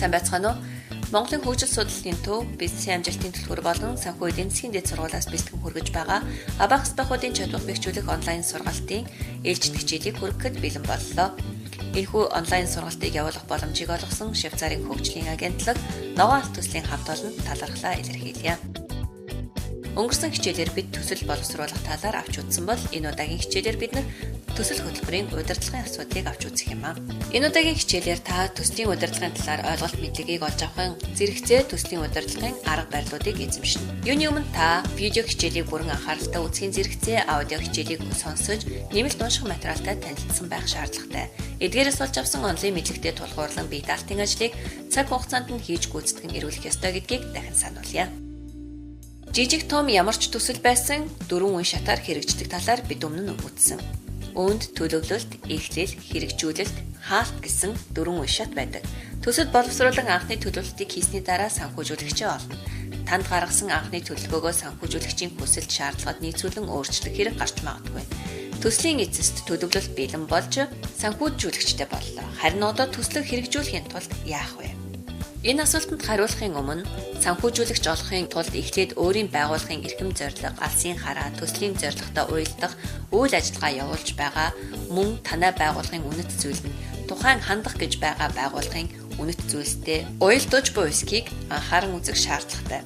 Сайн байцгаана уу? Монголын хөгжил судлалын төв, бизнесийн амжилтын түлхүүр болон санхүү эдийн засгийн дэд сургуулиас бэлтгэн хүргэж байгаа Абакс бахуудын чадвар бэхжүүлэх онлайн сургалтын ээлжит хичээлийг хүргэхэд бэлэн боллоо. Энэхүү онлайн сургалтыг явуулах боломжийг олгосон Швейцарын хөгжлийн агентлаг Ногоон алт төслийн хамт олонд талархлаа илэрхийлье. Өнгөрсөн хичээлээр бид төсөл боловсруулах талаар авч үзсэн бол энэ удаагийн хичээлээр бид нар төсөл хөтөлбөрийн удирдлагын асуудлыг авч үзэх юм аа. Энэ удаагийн хичээлээр та төслийн удирдлагын талаар ойлголт мэдлэгийг олж авахын зэрэгцээ төслийн удирдлагын арга барилуудыг эзэмшинэ. Юуны өмнө та видео хичээлийг бүрэн анхааралтай үзэхийн зэрэгцээ аудио хичээлийг сонсож нэмэлт унших материалтай танилцсан байх шаардлагатай. Эдгээрээс олж авсан онлайн мэдлэгтэй тулгуурлан бие даалтын ажлыг цаг хугацаанд нь хийж гүйцэтгэн эрүүлэх ёстой гэдгийг дахин сануулъя. Жижиг том ямар ч төсөл байсан дөрвөн үе шатаар хэрэгждэг талаар бид өмнө нь үзсэн. Үүнд төлөвлөлт, эхлэл, хэрэгжүүлэлт, хаалт гэсэн дөрвөн үе шат байдаг. Төсөл боловсруулан анхны төлөвлөлтийг хийсний дараа санхүүжүүлэгчээ олно. Танд гаргасан анхны төлөвлөгөөгөө санхүүжүүлэгчийн хүсэлт шаардлагад нийцүүлэн өөрчлөх хэрэг гарч магадгүй. Төслийн эцэст төлөвлөлт бэлэн болж санхүүжүүлэгчтэй боллоо. Харин одоо төслөө хэрэгжүүлэхийн тулд яах вэ? Энэ асуултанд хариулахын өмнө санхүүжүүлэгч олохын тулд эхлээд өөрийн байгууллагын эрхэм зорилго, алсын хараа, төслийн зорилготой уялдах үйл ажиллагаа явуулж байгаа мөн танай байгууллагын үнэт зүйл нь тухайн хандах гэж байгаа байгууллагын үнэт зүйлстэй уялдуулж буй эсхийг анхааран үзэх шаардлагатай.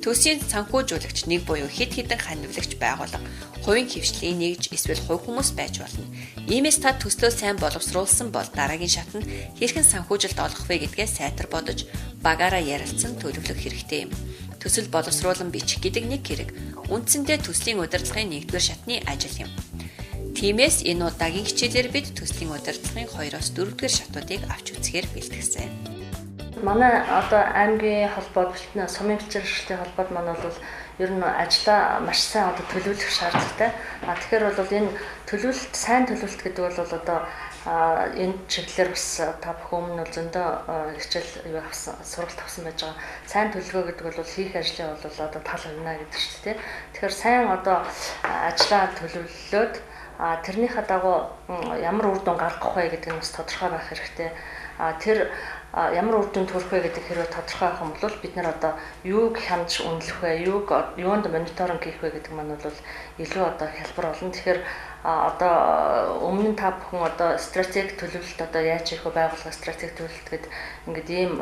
Төслийн санхүүжүүлэгч нэг буюу хэд хэдэн ханивлагч байгууллага, хувийн хэвшлийн нэгж эсвэл хувь хүмүүс байж болно. Иймээс та төслөө сайн боловсруулсан бол дараагийн шатанд хэрхэн санхүүжилт олох вэ гэдгээ сайтар бодож багаараа ярилцсан төлөвлөх хэрэгтэй юм. Төсөл боловсруулан бичих гэдэг нэг хэрэг. Үндсэндээ төслийн удирдлагын нэгдүгээр шатны ажил юм. Тиймээс энэ удаагийн хичээлээр бид төслийн удирдлагын 2-оос 4-р шатуудыг авч үзэхээр бэлтгэсэн. Манай одоо аймгийн холбоод сумын бэлчээр хөршлтийн холбоод маань бол ер нь ажлаа маш сайн одоо төлөвлөх шаардлагатай. А тэгэхээр бол энэ төлөвлөлт, сайн төлөвлөлт гэдэг бол одоо энэ чиглэлээр бас та бүхэн өмнө бол зөндөө хичээл юу авсан, сургалт авсан байж байгаа. Сайн төлөвлөгөө гэдэг бол хийх ажлын бол одоо тал хувина гэдэг чинь тий. Тэгэхээр сайн одоо ажлаа төлөвлөлөөд тэрнийхээ дагуу ямар үр дүн гаргах вэ гэдэг нь бас тодорхой байх хэрэгтэй. Тэр ямар үр дүн төрөх вэ гэдэг хэрвээ тодорхой байх юм бол бид нар одоо юуг хянаж үнэлэх вэ, юунд мониторинг хийх вэ гэдэг маань бол илүү одоо хялбар болно. Тэгэхээр одоо өмнө нь та бүхэн одоо стратеги төлөвлөлт одоо яаж хийх вэ, байгууллага стратеги төлөвлөлт гэдэг ингээд ийм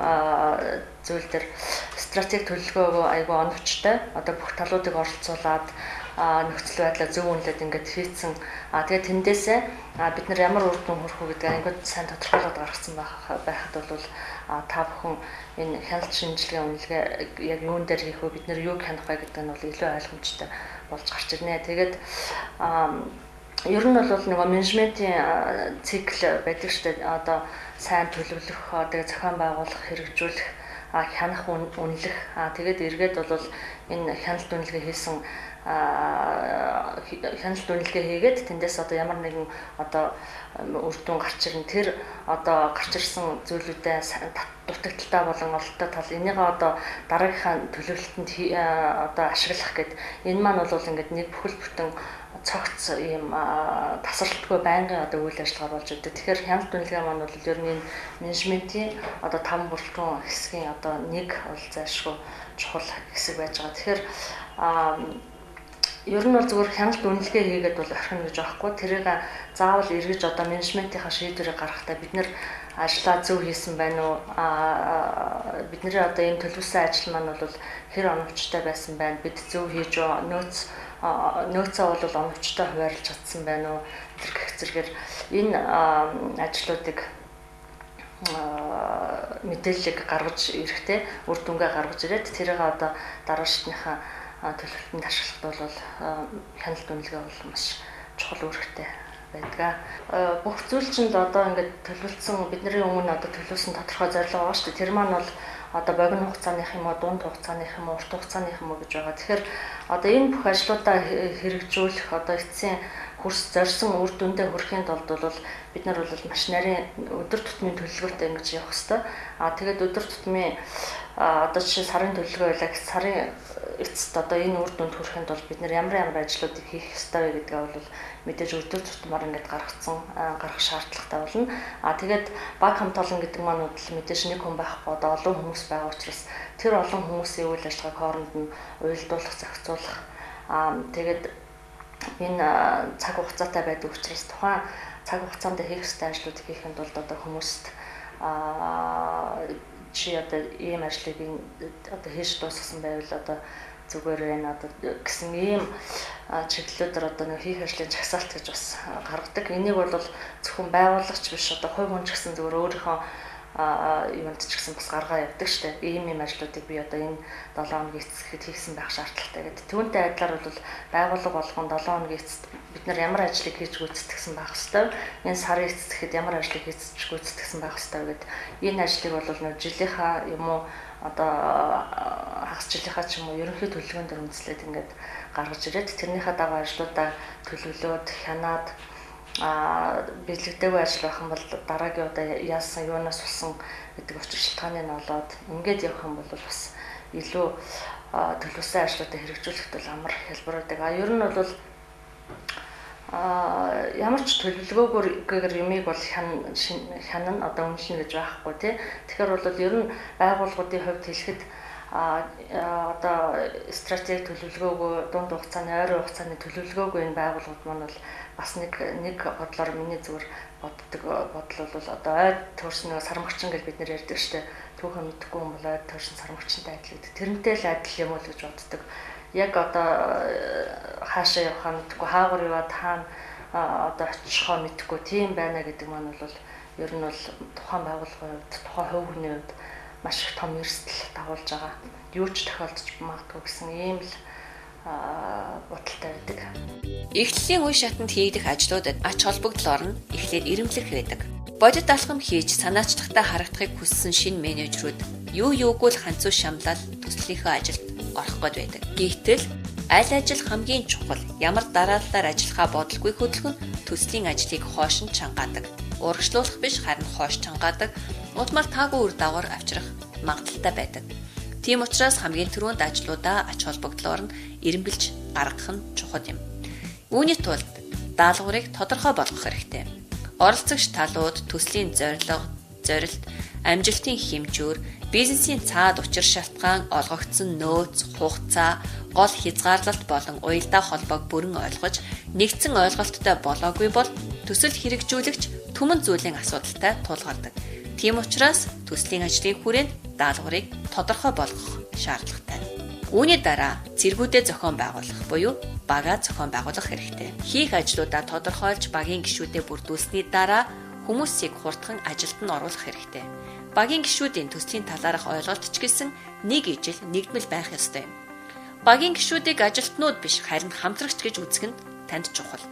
зүйл дээр стратеги төлөвлөгөөгөө айгүй оновчтой одоо бүх талуудыг оролцуулаад нөхцөл байдлаа зөв үнэлээд ингээд хийцэн. Тэгээд тэндээсээ бид нар ямар үр дүн хүрэх үү гэдгийг айгүй сайн тодорхойлоод гаргасан байхад бол та бүхэн энэ хяналт шинжилгээ үнэлгээ яг юун дээр хийх вэ, бид нар юуг хянах вэ гэдэг нь бол илүү ойлгомжтой болж гарч ирнэ. Тэгээд ер нь бол нөгөө менежментийн цикл байдаг шүү дээ. Одоо сайн төлөвлөх, тэгээд зохион байгуулах, хэрэгжүүлэх, хянах, үнэлэх. Тэгээд эргээд бол энэ хяналт үнэлгээ хийсэн хяналт үнэлгээ хийгээд тэндээс одоо ямар нэгэн одоо үр дүн гарч ирнэ. Тэр одоо гарч ирсэн зүйлүүдээ дутагдaltaй болон ололтой тал энийгээ одоо дараагийнхаа төлөвлөлтөнд одоо ашиглах гэд энэ маань бол ингээд нэг бүхэл бүтэн цогц ийм тасралтгүй байнгын одоо үйл ажиллагаа болж өгдөг. Тэгэхээр хяналт үнэлгээ маань бол ер нь энэ менежментийн одоо 5 бүрэлдэхүүн хэсгийн одоо нэг бол зайлшгүй чухал хэсэг байж байгаа. Тэгэхээр ер нь бол зүгээр хяналт үнэлгээ хийгээд бол орхино гэж байхгүй. Тэрийг заавал эргэж одоо менежментийнхаа шийдвэрийг гаргахтаа бид нэр ажлаа зөв хийсэн байна уу? Бидний одоо энэ төлөвлөсөн ажил маань бол хэр оновчтой байсан байна? Бид зөв хийж нөөцөө бол оновчтой хуваарлж чадсан байна уу? Гэх зэргээр энэ ажлуудыг мэдээллийг гаргаж ирэхдээ үр дүнгээ гаргаж ирээд тэрийг одоо дараа шатныхаа төлөвлөлтөнд ашиглахад бол хяналт үнэлгээ бол маш чухал үүрэгтэй байдаг. Бүх зүйл чинь л одоо ингээд төлөвлөсөн бидний өмнө одоо төлөвлөсөн тодорхой зорилго байгаа шүү дээ. Тэр маань бол одоо богино хугацааных юм уу, дунд хугацааных юм уу, урт хугацааных юм уу гэж байгаа. Тэгэхээр одоо энэ бүх ажлуудаа хэрэгжүүлэх одоо эцсийн хөрс зорьсон үр дүндээ хүрэхийн тулд бол бид нар бол маш нарийн өдөр тутмын төлөвлөгөөтэй ингэж явах ёстой. Тэгээд өдөр тутмын одоо жишээ сарын төлөвлөгөө байлаа гэж сарын эцэст одоо энэ үр дүнд хүрэхийн тулд бид нар ямар ямар ажлуудыг хийх ёстой вэ гэдгээ бол мэдээж өдөр тутмаар ингэж гаргах шаардлагатай болно. Тэгээд баг хамт олон гэдэг маань бол мэдээж нэг хүн байхгүй, одоо олон хүмүүс байгаа учраас тэр олон хүмүүсийн үйл ажиллагааг хооронд нь уялдуулах, зохицуулах. Тэгээд энэ цаг хугацаатай байдаг учраас тухайн цаг хугацаанд хийх ёстой ажлуудыг хийхэд бол одоо хүмүүст чи одоо ийм ажлыг одоо хийж дуусгасан байвал одоо зүгээр байна одоо гэсэн ийм чиглэлүүдээр одоо нэг хийх ажлын жагсаалт гэж бас гаргадаг. Энийг бол зөвхөн байгуулагч биш, одоо хувь хүн ч гэсэн зүгээр өөрийнхөө юунд ч гэсэн бас гаргаа явдаг штэ. Ийм ийм ажлуудыг би одоо энэ 7 хоногийн эцэст хийсэн байх шаардлагатай гэдэг. Түүнтэй адилаар бол байгууллага болгон 7 хоногийн эцэст бид нар ямар ажлыг хийж гүйцэтгэсэн байх ёстой, энэ сарын эцэст гэхэд ямар ажлыг хийж гүйцэтгэсэн байх ёстой гэд. Энэ ажлыг бол нөө жилийнхаа юм уу одоо хагас жилийнхаа ч юм уу ерөнхий төлөвлөгөөн дээр үндэслээд ингээд гаргаж ирээд тэрнийхээ дагуу ажлуудаа төлөвлөөд хянаад бэлэгдээгүй ажил байх юм бол дараагийн удаа яасан, юунаас болсон гэдэг учир шалтгааныг нь олоод ингээд явах юм бол бас илүү төлөвлөсөн ажлуудаа хэрэгжүүлэхэд бол амар хялбар байдаг. Ер нь бол ямар ч төлөвлөгөөгүйгээр юмыг бол хянана одоо үнэлнэ гэж байхгүй тий. Тэгэхээр бол ер нь байгууллагуудын хувьд хэлэхэд одоо стратеги төлөвлөгөөгөө, дунд хугацааны, ойрын хугацааны төлөвлөгөөгөө энэ байгууллагууд маань бол бас нэг бодлоор миний зүгээр боддог бодол бол одоо ойд төрсөн нэг сармагчин гэж бид нэр ярьдаг штэ. Түүхэн мэдэхгүй хүн бол ойд төрсөн сармагчтай адил гэдэг. Тэрнтэй л адил юм уу гэж боддог. Яг одоо хаашаа явахаа мэдэхгүй, хаагур яваад хаана одоо очихоо мэдэхгүй тийм байна гэдэг маань бол ер нь бол тухайн байгууллагын хувьд, тухайн хувь хүний хувьд маш их том эрсдэл дагуулж байгаа. Юу ч тохиолдож магадгүй гэсэн ийм л бодолтой байдаг. Эхлэлийн үе шатанд хийгдэх ажлуудад ач холбогдол орно, эхлээд эрэмблэх байдаг. Бодит алхам хийж санаачлахтай харагдахыг хүссэн шинэ менежерүүд юу юугүй л ханцуу шамлал төслийнхөө ажилд орох гээд байдаг. Гэвтэл аль ажил хамгийн чухал, ямар дарааллаар ажиллахаа бодолгүй хөдөлгөөн төслийн ажлыг хоош нь чангаадаг. Урагшлуулах биш харин хоош чангаадаг. Улмаар таагүй үр дагавар авчрах магадлалтай байдаг. Тийм учраас хамгийн түрүүнд ажлуудаа ач холбогдлоор нь эрэмбэлж гаргах нь чухал юм. Үүний тулд даалгаврыг тодорхой болгох хэрэгтэй. Оролцогч талууд төслийн зорилго, зорилт, амжилтын хэмжүүр, бизнесийн цаад учир шалтгаан, олгогдсон нөөц, хугацаа, гол хязгаарлалт болон уялдаа холбоог бүрэн ойлгож, нэгдсэн ойлголттой болоогүй бол төсөл хэрэгжүүлэгч түмэн зүйлийн асуудалтай тулгардаг. Тийм учраас төслийн ажлын хүрээнд даалгаврыг тодорхой болгох шаардлагатай. Үүний дараа цэргүүдээ зохион байгуулах буюу багаа зохион байгуулах хэрэгтэй. Хийх ажлуудаа тодорхойлж багийн гишүүдээ бүрдүүлсэний дараа хүмүүсийг хурдхан ажилд нь оруулах хэрэгтэй. Багийн гишүүдийн төслийн талаарх ойлголт ч гэсэн нэг ижил нэгдмэл байх ёстой юм. Багийн гишүүдийг ажилтнууд биш харин хамтрагч гэж үзэх нь танд чухал.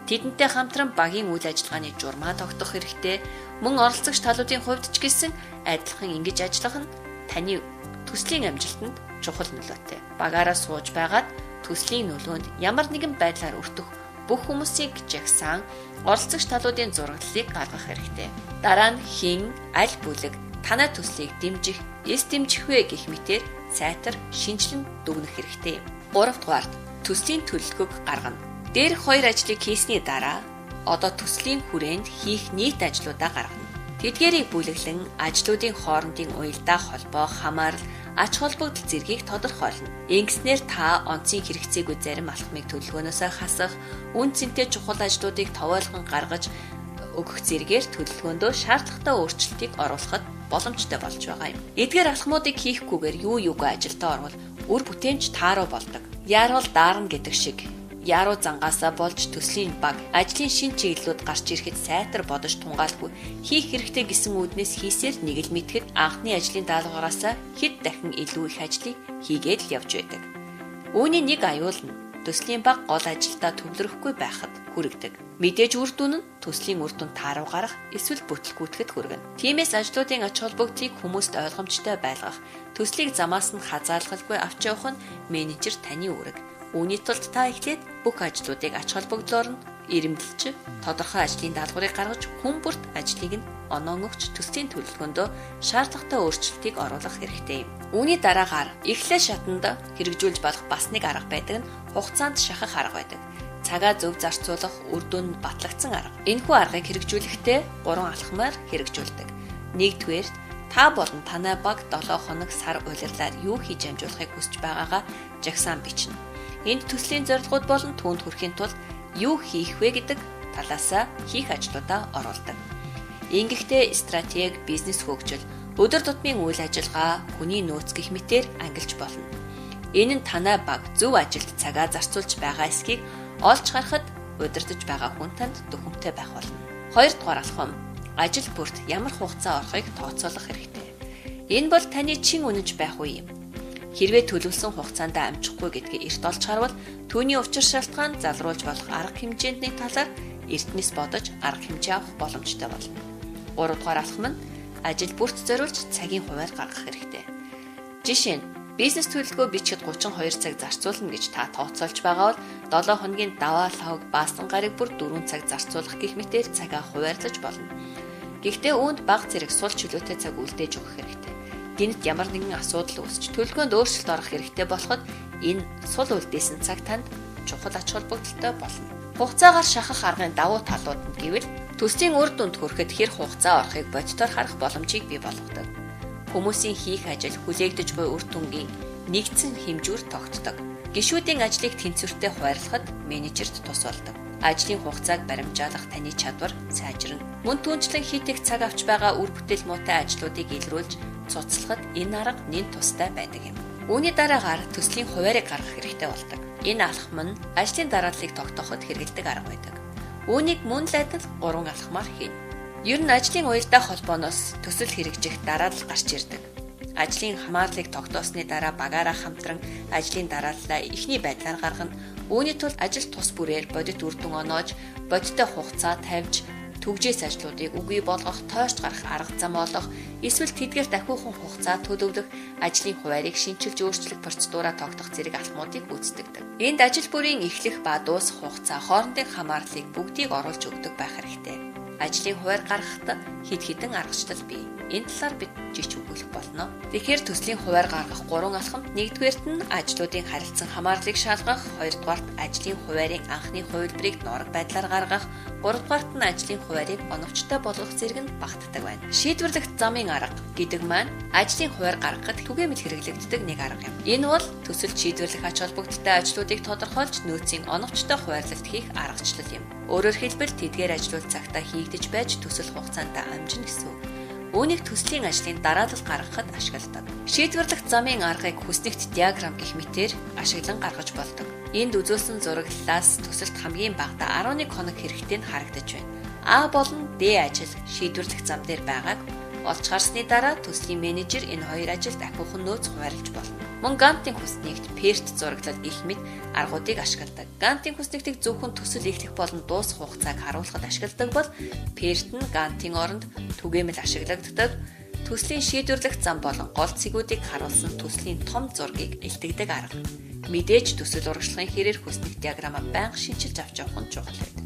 Тэдэнтэй хамтран багийн үйл ажиллагааны журмаа тогтоох хэрэгтэй. Мөн оролцогч талуудын хувьд ч гэсэн адилхан ингэж ажиллах нь таны төслийн амжилтанд чухал нөлөөтэй. Багаараа сууж байгаад төслийн нөлөөнд ямар нэгэн байдлаар өртөх бүх хүмүүсийг жагсаан оролцогч талуудын зураглалыг гаргах хэрэгтэй. Дараа нь хэн, аль бүлэг танай төслийг дэмжих, эс дэмжих вэ гэх мэтээр сайтар шинжилэн дүгнэх хэрэгтэй. 3 дугаарт төслийн төлөвлөгөөг гаргана. Дээрх хоёр ажлыг хийсний дараа одоо төслийн хүрээнд хийх нийт ажлуудаа гаргана. Тэдгээрийг бүлэглэн ажлуудын хоорондын уялдаа холбоо, хамаарал, ач холбогдол зэргийг тодорхойлно. Ингэснээр та онцгийн хэрэгцээгүй зарим алхмыг төлөвлөгөөнөөсөө хасах, үн цэнтэй чухал ажлуудыг товойлгон гаргаж өгөх зэрэгээр төлөвлөгөөндөө шаардлагатай өөрчлөлтийг оруулахад боломжтой болж байгаа юм. Эдгээр алхмуудыг хийхгүйгээр юу юугүй ажилдаа орвол үр бүтээмж тааруу болдог. Яарвал даарна гэдэг шиг яруу зангаасаа болж төслийн баг ажлын шин чиглэлүүд гарч ирэхэд сайтар бодож тунгаалгүй хийх хэрэгтэй гэсэн үүднээс хийсээр нэг л мэтгэд анхны ажлын даалгавраасаа хэд дахин илүү их ажлыг хийгээд л явж байдаг. Үүний нэг аюул нь төслийн баг гол ажилдаа төвлөрөхгүй байхад хүргэдэг. Мэдээж үр дүн нь төслийн үр дүн тааруу гарах эсвэл бүтлгүүтгэхэд хүргэнэ. Тиймээс ажлуудын ач холбогдлыг хүмүүст ойлгомжтой байлгах, төслийг замаас нь хазаалгалгүй авч явах нь менежер таны үүрэг. Үүний тулд та эхлээд бүх ажлуудыг ач холбогдлоор нь Ирэмдэлж тодорхой ажлын даалгаврыг гаргаж хүн бүрт ажлыг нь оноон өгч төслийн төлөвлөгөөндөө шаардлагатай өөрчлөлтийг оруулах хэрэгтэй юм. Үүний дараагаар эхлэл шатанд хэрэгжүүлж болох бас нэг арга байдаг нь хугацаанд шахах арга байдаг. Цагаа зөв зарцуулах үр дүн батлагдсан арга. Энэхүү аргыг хэрэгжүүлэхдээ 3 алхмаар хэрэгжүүлдэг. Нэгдүгээрт та болон танай баг 7 хоног сар улирлаар юу хийж амжуулахыг хүсэж байгаагаа жагсаан бичнэ. Энд төслийн зорилгууд болон түүнд хүрэхийн тулд юу хийх вэ гэдэг талаасаа хийх ажлуудаа оруулдаг. Ингэхдээ стратеги, бизнес хөгжил, өдөр тутмын үйл ажиллагаа, хүний нөөц гэх мэтээр ангилж болно. Энэ нь танай баг зөв ажилд цагаа зарцуулж байгаа эсхийг олж харахад удирдах байгаа хүн танд дөхөмтэй байх болно. Хоёрдугаар алхам ажил бүрт ямар хугацаа орохыг тооцоолох хэрэгтэй. Энэ бол таны чин үнэнч байх үе юм. Хэрвээ төлөвлөсөн хугацаанд амжихгүй гэдгийг эрт олж харвал түүний учир шалтгаан залруулж болох арга хэмжээний талаар эртнээс бодож арга хэмжээ авах боломжтой болно. Гуравдугаар алхам нь ажил бүрт зориулж цагийн хуваар гаргах хэрэгтэй. Жишээ нь бизнес төлөвлөгөө бичихэд 32 цаг зарцуулна гэж та тооцоолж байгаа бол 7 хоногийн даваа лавг баасан гараг бүр 4 цаг зарцуулах гэх мэтээр цагаа хуваарлаж болно. Гэхдээ үүнд бага зэрэг сул чөлөөтэй цаг үлдээж өгөх хэрэгтэй. Гэнэт ямар нэгэн асуудал үүсч төлөвлөгөөнд өөрчлөлт орох хэрэгтэй болоход энэ сул үлдээсэн цаг танд чухал ач холбогдолтой болно. Хугацаагаар шахах аргын давуу талууд нь гэвэл төслийн үр дүнд хүрэхэд хэр хугацаа орохыг бодитоор харах боломжийг бий болгодог. Хүмүүсийн хийх ажил хүлээгдэж буй үр дүнгийн нэгдсэн хэмжүүр тогтдог. Гишүүдийн ажлыг тэнцвэртэй хуваарлахад менежерт тус болдог. Ажлын хугацааг баримжаалах таны чадвар сайжирна. Мөн түүнчлэн хит их цаг авч байгаа үр бүтээл муутай ажлуудыг илрүүлж цуцлахад энэ арга нэн тустай байдаг юм. Үүний дараагаар төслийн хуваарийг гаргах хэрэгтэй болдог. Энэ алхам нь ажлын дарааллыг тогтооход хэрэглэдэг арга байдаг. Үүнийг мөн л адил 3 алхмаар хийнэ. Ер нь ажлын уялдаа холбооноос төсөл хэрэгжих дараалал гарч ирдэг. Ажлын хамаарлыг тогтоосны дараа багаараа хамтран ажлын дарааллаа эхний байдлаар гаргана. Үүний тулд ажил тус бүрээр бодит үр дүн оноож, бодиттой хугацаа тавьж, түгжээс ажлуудыг үгүй болгох, тойрч гарах арга зам олох, эсвэл тэдгээр дахиухан хугацаа төлөвлөх, ажлын хуваарийг шинчилж өөрчлөх процедураа тогтоох зэрэг алхмуудыг гүйцэтгэдэг. Энд ажил бүрийн эхлэх ба дуусах хугацаа, хоорондын хамаарлыг бүгдийг оруулж өгдөг байх хэрэгтэй. Ажлын хуваар гаргахад хэд хэдэн аргачлал бий. Энэ талаар бид жич өгүүлэх болно. Тэгэхээр төслийн хуваар гаргах 3 алхамд нэгдүгээрт нь ажлуудын харилцан хамаарлыг шалгах, хоёрдугаарт ажлын хуваарийн анхны хувилбарыг нуураг байдлаар гаргах, гуравдугаарт нь ажлын хуваарийг оновчтой болгох зэрэг нь багтдаг байна. Шийдвэрлэх замын арга гэдэг маань ажлын хуваар гаргахад түгээмэл хэрэглэгддэг нэг арга юм. Энэ бол төсөлд шийдвэрлэх ач холбогдолтой ажлуудыг тодорхойлж нөөцийн оновчтой хуваарлалт хийх аргачлал юм. Өөрөөр хэлбэл тэдгээр ажлууд цагтаа хийгдэж байж төсөл хугацаанд амжина гэсэн үг. Үүнийг төслийн ажлын дараалал гаргахад ашигладаг. Шийдвэрлэх замын аргыг хүснэгт диаграм гэх мэтээр ашиглан гаргаж болдог. Энд үзүүлсэн зураглалаас төсөлд хамгийн багадаа 11 хоног хэрэгтэй нь харагдаж байна. А болон Д ажил шийдвэрлэх зам дээр байгааг олж харсны дараа төслийн менежер энэ хоёр ажилд ахиухан нөөц хуваарлаж болно. Мөн Гантын хүснэгт, Перт зураглал гэх мэт аргуудыг ашигладаг. Гантын хүснэгтийг зөвхөн төсөл эхлэх болон дуусах хугацааг харуулахад ашигладаг бол Перт нь Гантын оронд түгээмэл ашиглагддаг. Төслийн шийдвэрлэх зам болон гол цэгүүдийг харуулсан төслийн том зургийг илтгэдэг арга. Мэдээж төсөл урагшлахын хэрээр хүснэгт диаграмаа байнга шинчилж авч явах нь чухал байдаг.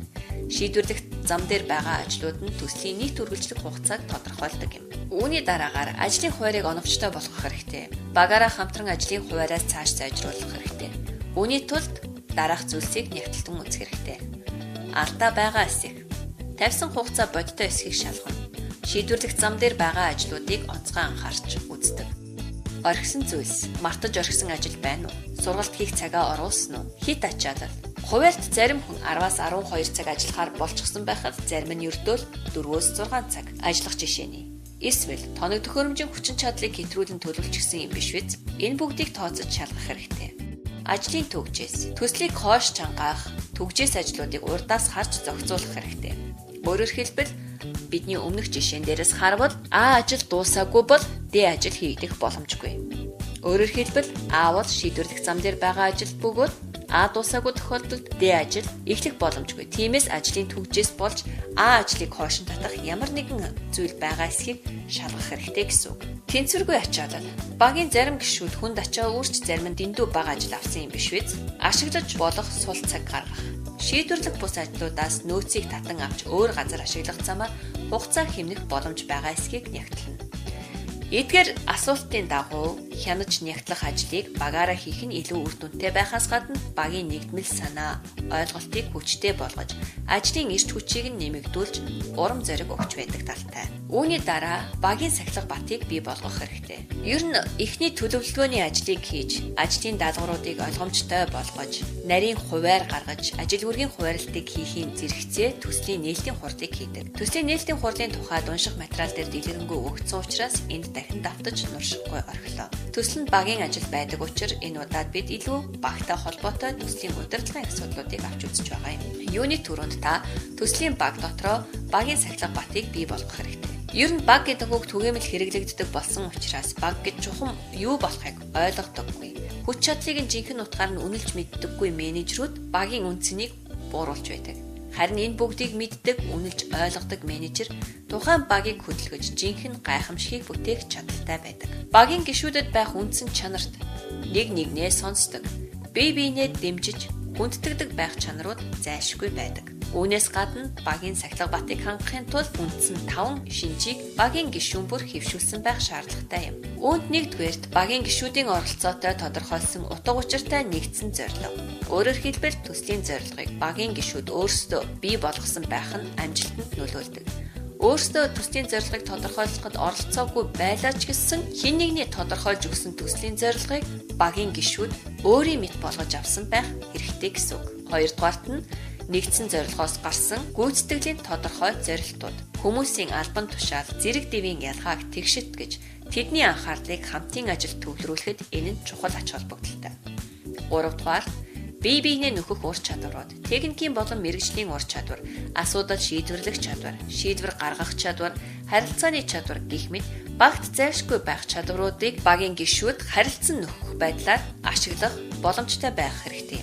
Шийдвэрлэх зам дээр байгаа ажлууд нь төслийн нийт үргэлжлэх хугацааг тодорхойлдог юм. Үүний дараагаар ажлын хуваарийг оновчтой болгох хэрэгтэй. Багаараа хамтран ажлын хуваараас цааш сайжруулах хэрэгтэй. Үүний тулд дараах зүйлсийг нягтлан үзэх хэрэгтэй. Алдаа байгаа эсэх. Тавьсан хугацаа бодиттой эсхийг шалгана. Шийдвэрлэх зам дээр байгаа ажлуудыг онцгой анхаарч үздэг. Орхисон зүйлс, мартаж орхисон ажил байна уу? Сургалт хийх цагаа оруулсан уу? Хит ачаалал. Хуваарьт зарим хүн 10-аас 12 цаг ажиллахаар болчихсон байхад зарим нь ердөөл 4-өөс 6 цаг ажиллах жишээний. Эсвэл тоног төхөөрөмжийн хүчин чадлыг хэтрүүлэн төлөвлөчихсөн юм биш биз? Энэ бүгдийг тооцож шалгах хэрэгтэй. Ажлын түгжээс, төслийг хоош чангаах, түгжээс ажлуудыг урдаас харж зохицуулах хэрэгтэй. Өөрөөр хэлбэл бидний өмнөх жишээн дээрээс харвал А ажил дуусаагүй бол Д ажил хийгдэх боломжгүй. Өөрөөр хэлбэл А бол шийдвэрлэх зам дээр байгаа ажил бөгөөд А дуусаагүй тохиолдолд Д ажил эхлэх боломжгүй. Тиймээс ажлын түгжээс болж А ажлыг хойшин татах ямар нэгэн зүйл байгаа эсхийг шалгах хэрэгтэй гэсэн үг. Тэнцвэргүй ачаалал. Багийн зарим гишүүд хүнд ачаа үүрч зарим нь дэндүү бага ажил авсан юм биш биз? Ашиглаж болох сул цаг гаргах. Шийдвэрлэх бус ажлуудаас нөөцийг татан авч өөр газар ашиглах замаар хугацаа хэмнэх боломж байгаа эсхийг нягтлана. Эдгээр асуултын дагуу хянаж нягтлах ажлыг багаараа хийх нь илүү үр дүнтэй байхаас гадна багийн нэгдмэл санаа, ойлголтыг хүчтэй болгож, ажлын эрч хүчийг нь нэмэгдүүлж, урам зориг өгч байдаг талтай. Үүний дараа багийн сахилга батыг бий болгох хэрэгтэй. Ер нь эхний төлөвлөгөөний ажлыг хийж, ажлын даалгавруудыг ойлгомжтой болгож, нарийн хуваар гаргаж, ажил үргийн хуваарлтыг хийхийн зэрэгцээ төслийн нээлтийн хурлыг хийдэг. Төслийн нээлтийн хурлын тухайд унших материал дээр дэлгэрэнгүй өгөгдсөн учраас энд дахин давтаж нуршихгүй орхилоо. Төсөл нь багийн ажил байдаг учраас энэ удаад бид илүү багтай холбоотой төслийн удирдлагын асуудлуудыг авч үзэж байгаа юм. Юуны түрүүнд та төслийн баг дотроо багийн сахилга батыг бий болгох хэрэгтэй. Ер нь баг гэдэг үг түгээмэл хэрэглэгддэг болсон учраас баг гэж чухам юу болохыг ойлгодоггүй. Хүч чадлыг нь жинхэнэ утгаар нь үнэлж мэддэггүй менежерүүд багийн үн цэнийг бууруулж байдаг. Харин энэ бүгдийг мэддэг, үнэлж ойлгодог менежер тухайн багийг хөдөлгөж жинхэнэ гайхамшигыг бүтээх чадaltaй байдаг. Багийн гишүүдэд байх үндсэн чанарт нэг нэгнээ сонсдог, бие биенээ дэмжиж, хүндэтгдэг байх чанарууд зайлшгүй байдаг. Үүнээс гадна багийн сахилга батыг хангахын тулд үндсэн 5 шинжийг багийн гишүүн бүр хэвшүүлсэн байх шаардлагатай юм. Үүнд нэгдүгээрт багийн гишүүдийн оролцоотой тодорхойлсон утга учиртай нэгдсэн зорилго. Өөрөөр хэлбэл төслийн зорилгыг багийн гишүүд өөрсдөө бий болгосон байх нь амжилтанд нөлөөлдөг. Өөрсдөө төслийн зорилгыг тодорхойлоход оролцоогүй байлаа ч гэсэн хэн нэгний тодорхойлж өгсөн төслийн зорилгыг багийн гишүүд өөрийн мэт болгож авсан байх хэрэгтэй гэсэн үг. Хоёрдугаарт нь нэгдсэн зорилгоос гарсан гүйцэтгэлийн тодорхой зорилтууд хүмүүсийн албан тушаал, зэрэг дэвийн ялгааг тэгшитгэж тэдний анхаарлыг хамтын ажилд төвлөрүүлэхэд энэ нь чухал ач холбогдолтой. Гуравдугаар бие биенээ нөхөх ур чадварууд, техникийн болон мэргэжлийн ур чадвар, асуудал шийдвэрлэх чадвар, шийдвэр гаргах чадвар, харилцааны чадвар гэх мэт багт зайлшгүй байх чадваруудыг багийн гишүүд харилцан нөхөх байдлаар ашиглах боломжтой байх хэрэгтэй.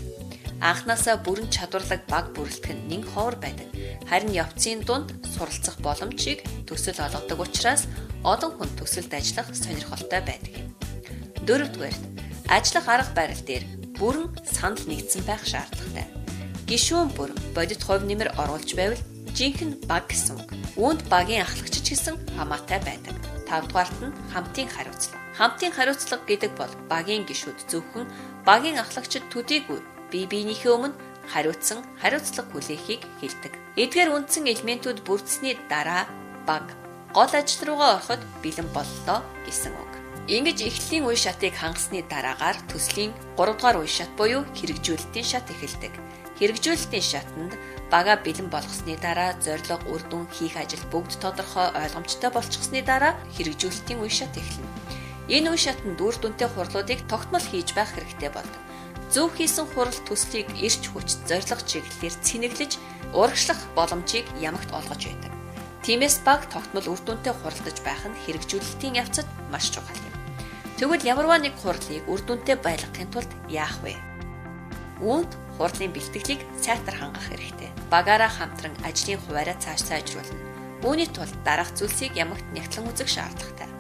Анхнаасаа бүрэн чадварлаг баг бүрэлдэх нь нэн ховор байдаг. Харин явцын дунд суралцах боломжийг төсөл олгодог учраас олон хүн төсөлд ажиллах сонирхолтой байдаг юм. Дөрөвдүгээрт ажиллах арга барил дээр бүрэн санал нэгдсэн байх шаардлагатай. Гишүүн бүр бодит хувь нэмэр оруулж байвал жинхэнэ баг гэсэн үг. Үүнд багийн ахлагч ч гэсэн хамаатай байдаг. Тавдугаарт нь хамтын хариуцлага. Хамтын хариуцлага гэдэг бол багийн гишүүд зөвхөн багийн ахлагчид төдийгүй бие биенийхээ өмнө хариуцсан хариуцлага хүлээхийг хэлдэг. Эдгээр үндсэн элементүүд бүрдсэний дараа баг гол ажил руугаа ороход бэлэн боллоо гэсэн үг. Ингэж эхлэлийн үе шатыг хангасны дараагаар төслийн 3 дугаар үе шат буюу хэрэгжүүлэлтийн шат эхэлдэг. Хэрэгжүүлэлтийн шатанд бага бэлэн болгосны дараа зорилго, үр дүн, хийх ажил бүгд тодорхой ойлгомжтой болчихсны дараа хэрэгжүүлэлтийн үе шат эхэлнэ. Энэ үе шатанд үр дүнтэй хурлуудыг тогтмол хийж байх хэрэгтэй болдог. Зөв хийсэн хурал төслийг эрч хүч, зорилго чиглэлээр цэнэглэж урагшлах боломжийг ямагт олгож байдаг. Тиймээс баг тогтмол үр дүнтэй хуралдаж байх нь хэрэгжүүлэлтийн явцад маш чухал юм. Тэгвэл ямарваа нэг хурлыг үр дүнтэй байлгахын тулд яах вэ? Үүнд хурлын бэлтгэлийг сайтар хангах хэрэгтэй. Багаараа хамтран ажлын хуваараа цааш сайжруулна. Үүний тулд дараах зүйлсийг ямагт нягтлан үзэх шаардлагатай.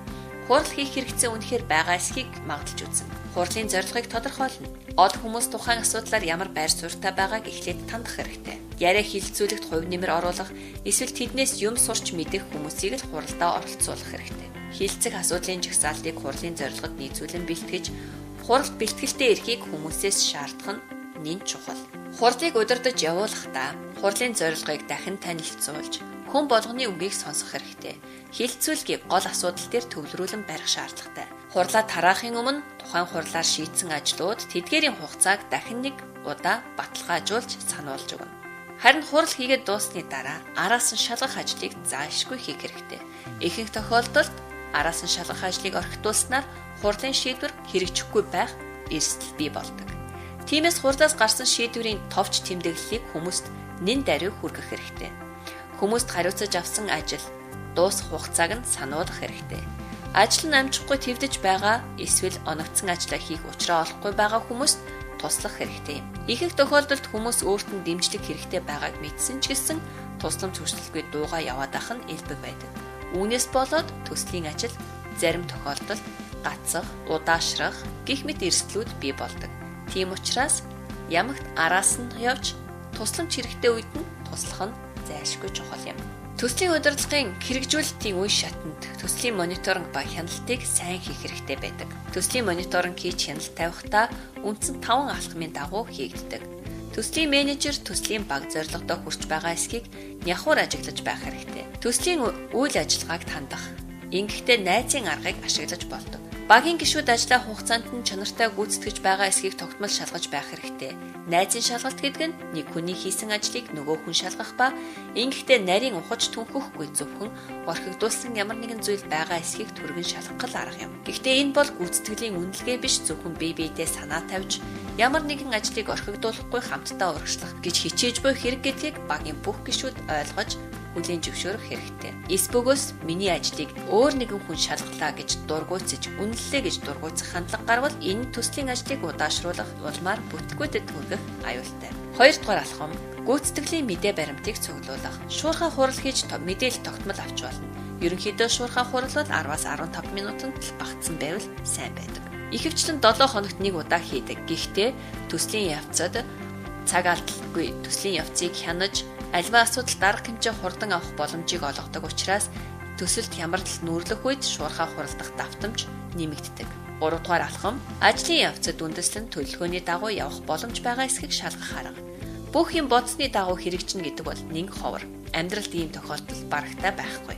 Хурал хийх хэрэгцээ үнэхээр байгаа эсхийг магадлаж үзнэ. Хурлын зорилгыг тодорхойлно. Олон хүмүүс тухайн асуудлаар ямар байр суурьтай байгааг эхлээд тандах хэрэгтэй. Яриа хилцүүлэгт хувь нэмэр оруулах эсвэл тэднээс юм сурч мэдэх хүмүүсийг л хуралдаа оролцуулах хэрэгтэй. Хилцэх асуудлын жагсаалтыг хурлын зорилгод нийцүүлэн бэлтгэж, хуралд бэлтгэлтэй эрхийг хүмүүсээс шаардах нь нэн чухал. Хурлыг удирдах явуулахдаа хурлын зорилгыг дахин танилцуулж, хүн болгоны үгийг сонсох хэрэгтэй. Хилцүүлгийг гол асуудал дээр төвлөрүүлэн барих шаардлагатай. Хурлаа тараахын өмнө тухайн хурлаар шийдсэн ажлууд тэдгээрийн хугацааг дахин нэг удаа баталгаажуулж сануулж өгнө. Харин хурал хийгээд дууссаны дараа араас нь шалгах ажлыг заашгүй хийх хэрэгтэй. Ихэнх тохиолдолд араас нь шалгах ажлыг орхитуулснаар хурлын шийдвэр хэрэгжихгүй байх эрсдэл бий болдог. Тиймээс хурлаас гарсан шийдвэрийн товч тэмдэглэлийг хүмүүст нэн даруй хүргэх хэрэгтэй. Хүмүүст хариуцаж авсан ажил дуусах хугацааг нь сануулгах хэрэгтэй. Ажил нь амжихгүй твдэж байгаа эсвэл оногдсон ажлаа хийх учраа олохгүй байгаа хүмүүст туслах хэрэгтэй юм. Ихэнх тохиолдолд хүмүүс өөрт нь дэмжлэг хэрэгтэй байгааг мэдсэн ч гэсэн тусламж хүсэлгүй дуугаа яваад ах нь элбэг байдаг. Үүнээс болоод төслийн ажил зарим тохиолдолд гацах, удаашрах гэх мэт эрсдлүүд бий болдог. Тийм учраас ямагт араас нь явж Тусламж хэрэгтэй үед нь туслах нь зайлшгүй чухал юм. Төслийн удирдлагын хэрэгжүүлэлтийн үе шатанд төслийн мониторинг ба хяналтыг сайн хийх хэрэгтэй байдаг. Төслийн мониторинг хийж хяналт тавихтаа үндсэн 5 алхмын дагуу хийгддэг. Төслийн менежер төслийн баг зорилгодоо хүрч байгаа эсхийг нягхуур ажиглаж байх хэрэгтэй. Төслийн үйл ажиллагааг тандах, ингэхдээ найзын аргыг ашиглаж болдог. Багийн гишүүд ажлаа хугацаанд нь чанартай гүйцэтгэж байгаа эсхийг тогтмол шалгаж байх хэрэгтэй. Найзын шалгалт гэдэг нь нэг хүний хийсэн ажлыг нөгөө хүн шалгах ба ингэхдээ нарийн ухаж түнхэхгүй зөвхөн орхигдуулсан ямар нэгэн зүйл байгаа эсхийг түргэн шалгах арга юм. Гэхдээ энэ бол гүйцэтгэлийн үнэлгээ биш, зөвхөн бие биедээ санаа тавьж ямар нэгэн ажлыг орхигдуулахгүй хамтдаа урагшлах гэж хичээж буй хэрэг гэдгийг багийн бүх гишүүд ойлгож хүлээн зөвшөөрөх хэрэгтэй. Эс бөгөөс миний ажлыг өөр нэгэн хүн шалгалаа гэж дургуйцаж, үнэллээ гэж дургуйцах хандлага гарвал энэ төслийн ажлыг удаашруулах улмаар бүтлгүүтэд хүргэх аюултай. Хоёрдугаар алхам гүйцэтгэлийн мэдээ баримтыг цуглуулах. Шуурхай хурал хийж мэдээлэл тогтмол авч болно. Ерөнхийдөө шуурхай хурал бол 10-аас 15 минутанд л багтсан байвал сайн байдаг. Ихэвчлэн 7 хоногт нэг удаа хийдэг. Гэхдээ төслийн явцад цаг алдалгүй төслийн явцыг хянаж альва асуудал дарга хэмжээ хурдан авах боломжийг олгодог учраас төсөлд хямрал нүүрлэх үед шуурхай хуралдах давтамж нэмэгддэг. Гуравдугаар алхам ажлын явцад үндэслэн төлөвлөгөөний дагуу явах боломж байгаа эсхийг шалгах арга. Бүх юм бодсны дагуу хэрэгжинэ гэдэг бол нэн ховор. Амьдралд ийм тохиолдол барагтай байхгүй.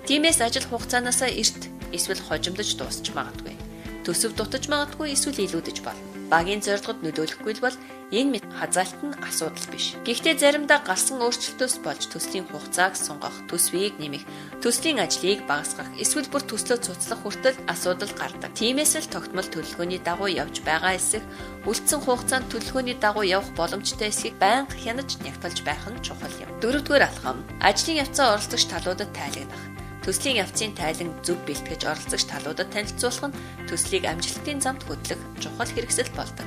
Тиймээс ажил хугацаанаасаа эрт эсвэл хожимдож дуусч магадгүй. Төсөв дутаж магадгүй эсвэл илүүдэж болно. Багийн зорилгод нөлөөлөхгүй л бол энэ мэт хазаалт нь асуудал биш. Гэхдээ заримдаа гарсан өөрчлөлтөөс болж төслийн хугацааг сунгах, төсвийг нэмэх, төслийн ажлыг багасгах, эсвэл бүр төслөө цуцлах хүртэл асуудал гардаг. Тиймээс л тогтмол төлөвлөгөөний дагуу явж байгаа эсэх, үлдсэн хугацаанд төлөвлөгөөний дагуу явах боломжтой эсхийг байнга хянаж нягталж байх нь чухал юм. Дөрөвдүгээр алхам ажлын явцаа оролцогч талуудад тайлгнах. Төслийн явцын тайлан зөв бэлтгэж оролцогч талуудад танилцуулах нь төслийг амжилтын замд хөтлөх чухал хэрэгсэл болдог.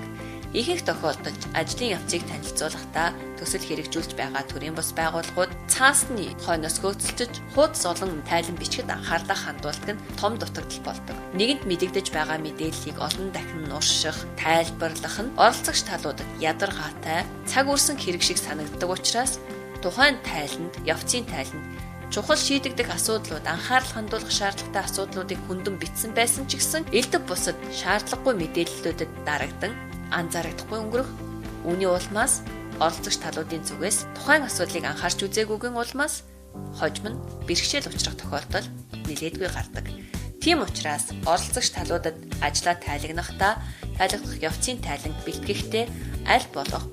Ихэнх тохиолдолд ажлын явцыг танилцуулахдаа төсөл хэрэгжүүлж байгаа төрийн бус байгууллагууд цаасны хойноос хөөцөлдөж хуудас олон тайлан бичгэд анхаарлаа хандуулдаг нь том дутагдал болдог. Нэгэнт мэдэгдэж байгаа мэдээллийг олон дахин нурших, тайлбарлах нь оролцогч талуудад ядаргаатай, цаг үрсэн хэрэг шиг санагддаг учраас тухайн тайланд, явцын тайланд чухал шийдэгдэх асуудлууд, анхаарал хандуулах шаардлагатай асуудлуудыг хүндэн бичсэн байсан ч гэсэн элдв бусад шаардлагагүй мэдээллүүдэд дарагдан анзаарагдахгүй өнгөрөх. Үүний улмаас оролцогч талуудын зүгээс тухайн асуудлыг анхаарч үзээгүйгийн улмаас хожим нь бэрхшээл учрах тохиолдол нэлээдгүй гардаг. Тийм учраас оролцогч талуудад ажлаа тайлагнахдаа тайлгнах явцын тайлан бэлтгэхдээ аль болох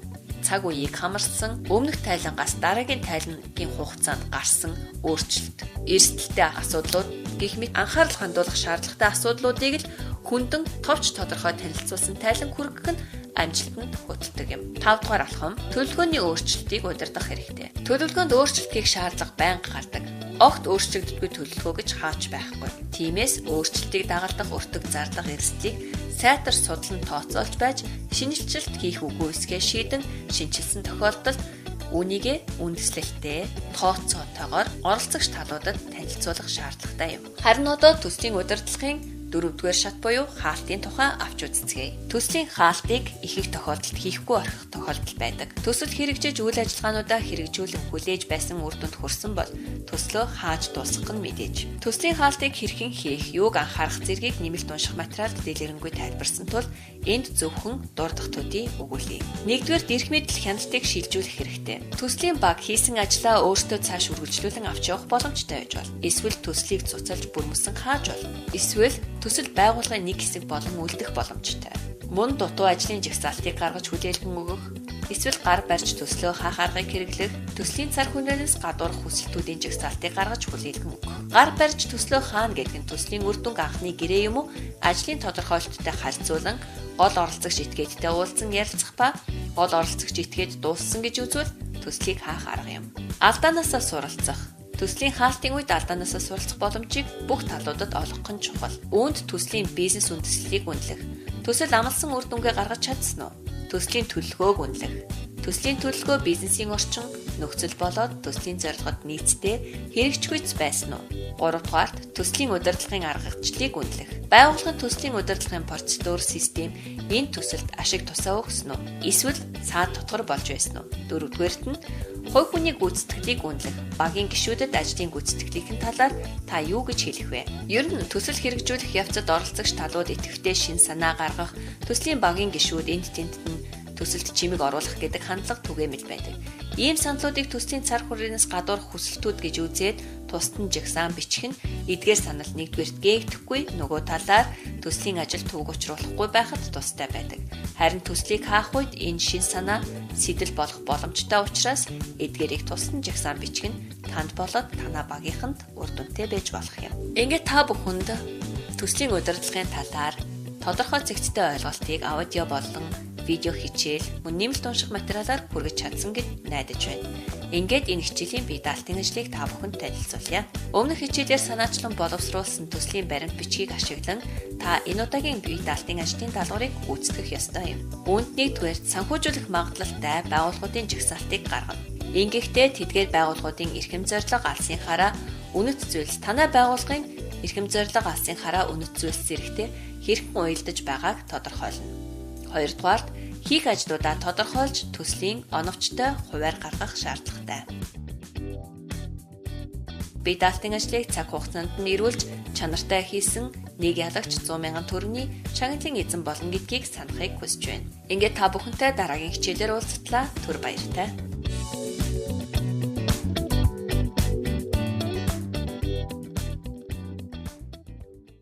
цаг үеийг хамарсан, өмнөх тайлангаас дараагийн тайлангийн хугацаанд гарсан өөрчлөлт, эрсдэлтэй асуудлууд гэх мэт анхаарал хандуулах шаардлагатай асуудлуудыг л хүндэн товч тодорхой танилцуулсан тайлан хүргэх нь амжилтанд хөтэлдэг юм. 5 дугаар алхам төлөвлөгөөний өөрчлөлтийг удирдах хэрэгтэй. Төлөвлөгөөнд өөрчлөлт хийх шаардлага байнга гардаг. Огт өөрчлөгддөггүй төлөвлөгөө гэж хаач байхгүй. Тиймээс өөрчлөлтийг дагалдах өртөг зарлага эрсдлийг сайтар судлан тооцоолж байж шинэчлэлт хийх үгүй эсхээ шийдэн шинэчилсэн тохиолдолд үүнийгээ үндэслэлтэй тооцоотойгоор оролцогч талуудад танилцуулах шаардлагатай юм. Харин одоо төслийн удирдлагын дөрөвдүгээр шат буюу хаалтын тухай авч үзцгээе. Төслийн хаалтыг их их тохиолдолд хийхгүй орхих тохиолдол байдаг. Төсөл хэрэгжиж үйл ажиллагаануудаа хэрэгжүүлэн хүлээж байсан үр дүнд хүрсэн бол төслөө хааж дуусгах нь мэдээж. Төслийн хаалтыг хэрхэн хийх, юуг анхаарах зэргийг нэмэлт унших материалд дэлгэрэнгүй тайлбарсан тул энд зөвхөн дурдах төдий өгүүлье. Нэгдүгээр дэрх мэдэл хяналтыг шилжүүлэх хэрэгтэй. Төслийн баг хийсэн ажлаа өөртөө цааш үргэлжлүүлэн авч явах боломжтой байж болно. Эсвэл төслийг цуцалж бүрмөсөн хааж болно. Эсвэл төсөл байгууллагын нэг хэсэг болон үлдэх боломжтой. Мөн дутуу ажлын жагсаалтыг гаргаж хүлээлгэн өгөх, эсвэл гар барьж төслөө хаах аргыг хэрэглэх, төслийн цар хүнээс гадуурх хүсэлтүүдийн жагсаалтыг гаргаж хүлээлгэн өгөх. Гар барьж төслөө хаана гэдэг нь төслийн үр дүнг анхны гэрээ юм уу ажлын тодорхойлолттой харьцуулан гол оролцогч этгээдтэй уулзан ярилцах ба гол оролцогч этгээд дууссан гэж үзвэл төслийг хаах арга юм. Алдаанаасаа суралцах. Төслийн хаалтын үед алдаанаасаа суралцах боломжийг бүх талуудад олгох нь чухал. Үүнд төслийн бизнес үндэслэлийг үнэлэх. Төсөл амласан үр дүнгээ гаргаж чадсан уу? Төслийн төлөвлөгөөг үнэлэх. Төслийн төлөвлөгөө бизнесийн орчин, нөхцөл болоод төслийн зорилгод нийцтэй хэрэгжихүйц байсан уу? Гуравдугаарт төслийн удирдлагын аргачлалыг үнэлэх. Байгууллагын төслийн удирдлагын процедур систем энэ төсөлд ашиг тусаа өгсөн үү? Эсвэл саад тутгар болж байсан уу? Дөрөвдүгээрт нь хувь хүний гүйцэтгэлийг үнэлэх. Багийн гишүүдэд ажлын гүйцэтгэлийн талаар та юу гэж хэлэх вэ? Ер нь төсөл хэрэгжүүлэх явцад оролцогч талууд идэвхтэй шин санаа гаргах, төслийн багийн гишүүд энд тэнд нь төсөлд чимэг оруулах гэдэг хандлага түгээмэл байдаг. Ийм саналуудыг төслийн цар хүрээнээс гадуур хүсэлтүүд гэж үзээд тусад нь жагсаан бичих нь эдгээр санал нэгдүгээрт гээгдэхгүй, нөгөө талаар төслийн ажил төвөг учруулахгүй байхад тустай байдаг. Харин төслийг хаах үед энэ шин санаа сэтэл болох боломжтой учраас эдгээрийг тусад нь жагсаан бичих нь танд болоод танаа багийнханд үр дүнтэй байж болох юм. Ингээд та бүхэнд төслийн удирдлагын талаар тодорхой зэгцтэй ойлголтыг аудио болон видео хичээл, мөн нэмэлт унших материалаар хүргэж чадсан гэж найдаж байна. Ингээд энэ хичээлийн бие даалтын ажлыг та бүхэнд танилцуулъя. Өмнөх хичээлээр санаачлан боловсруулсан төслийн баримт бичгийг ашиглан та энэ удаагийн бие даалтын ажлын даалгаврыг гүйцэтгэх ёстой юм. Үүнд нэгдүгээр санхүүжүүлэх магадлалтай байгууллагуудын жагсаалтыг гаргана. Ингэхдээ тэдгээр байгууллагуудын эрхэм зорилго алсынхаараа үнэт зүйлс танай байгууллагын эрхэм зорилго алсынхаараа үнэт зүйлс зэрэгтэй хэрхэн уялдаж байгааг тодорхойлно. Хоёрдугаарт хийх ажлуудаа тодорхойлж төслийн оновчтой хувиар гаргах шаардлагатай. Бие даалтын ажлыг цаг хугацаанд нь эрүүлж чанартай хийсэн нэг ялагч 100,000 төгрөгийн шагналын эзэн болно гэдгийг санахыг хүсэж байна. Ингээд та бүхэнтэй дараагийн хичээлээр уулзтлаа. Түр баяртай.